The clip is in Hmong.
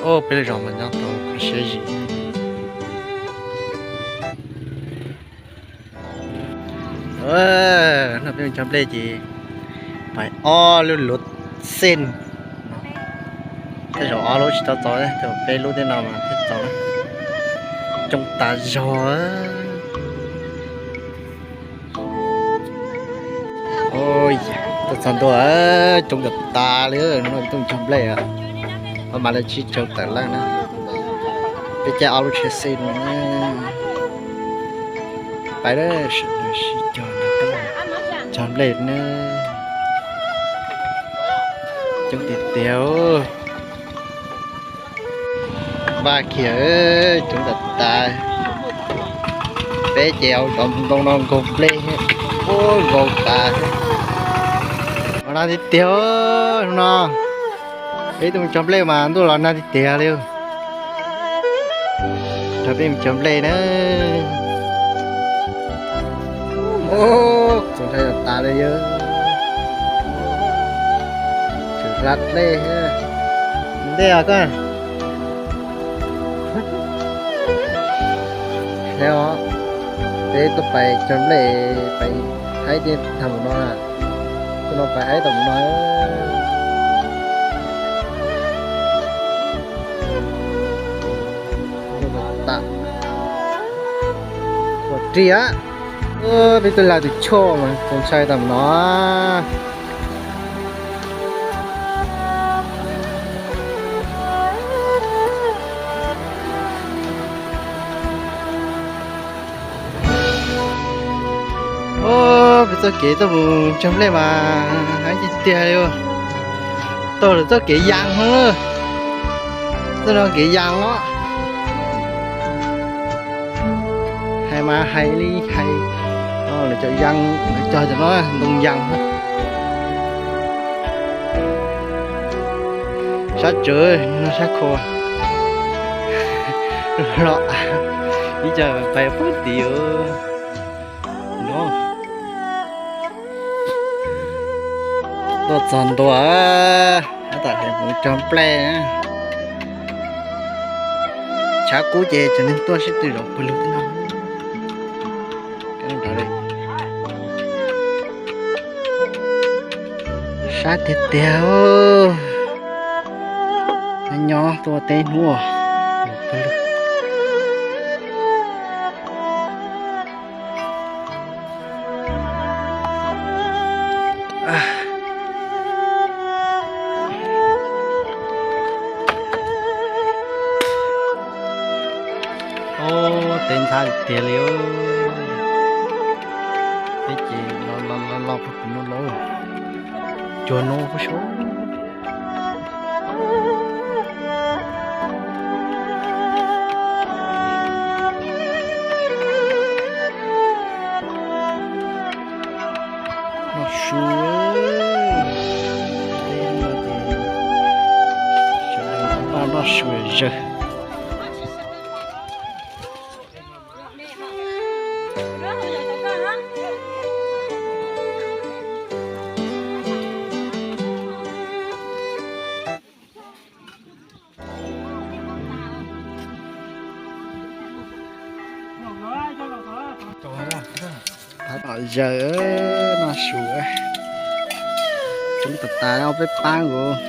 Peb lub zos mas nyob tau kho siab zim. No peb mus cog nplej ces pais ob lub luv xej no, tej zaum ob lub tsis tau txaus, peb lub tej no mas thiaj txaus. Coob tas zog. Tuaj txog ntua, coob tas tas li, no tuaj cog nplej, ob mam li sib tsaws tawm lawm na. Peb caij ob lub tsheb xej no na, pais lawm sawv daws sib cog, cog nplej na. Coob tiag tiag. Npaj kiag, coob tas tas. Peb ces zov ntoo no nkaug nplej, ub nkaus tas. Los nag tiag tiag no. Peb tuaj mus cog nplej mas ntuj los nag tiag tiag li. Nrog peb mus cog nplej na. Ub, txaus ntshai tas tas li yog. Tseem hla dlej thiab. Ntej os koj. Os, peb tuaj pais cog nplej, pais haib tej tag mus no, tuaj no pais haib tau mus no. Ua riam, peb tuaj hla tus choj mas txaus ntshai tau mus no. Peb txoj kev tuaj mus cog nplej mas haib tiag tiag li. Taug lawv txoj kev yas no, txoj no kev yas os. Hais mas hais li hais, lawv cov yas, lawv cog cov no ntoo yas. Sab tsawv no sab khua los ib co pais puag tim no. Tuaj txog ntua, tab tom hais mus cog nplej. Tshav kub ces tseem neeg tuaj sib tw zov pawg lug thiab no. Sab tiag tiag, nyob tuaj teb hnub. Teb ntxhab tiag li. Peb ces los los los puag tim no lauj, cuag no puag saud. Noj su, teb no ces sawv daws npaj noj su zawg. Tab tom zaws noj su, coob tas tas, peb pab nkaus.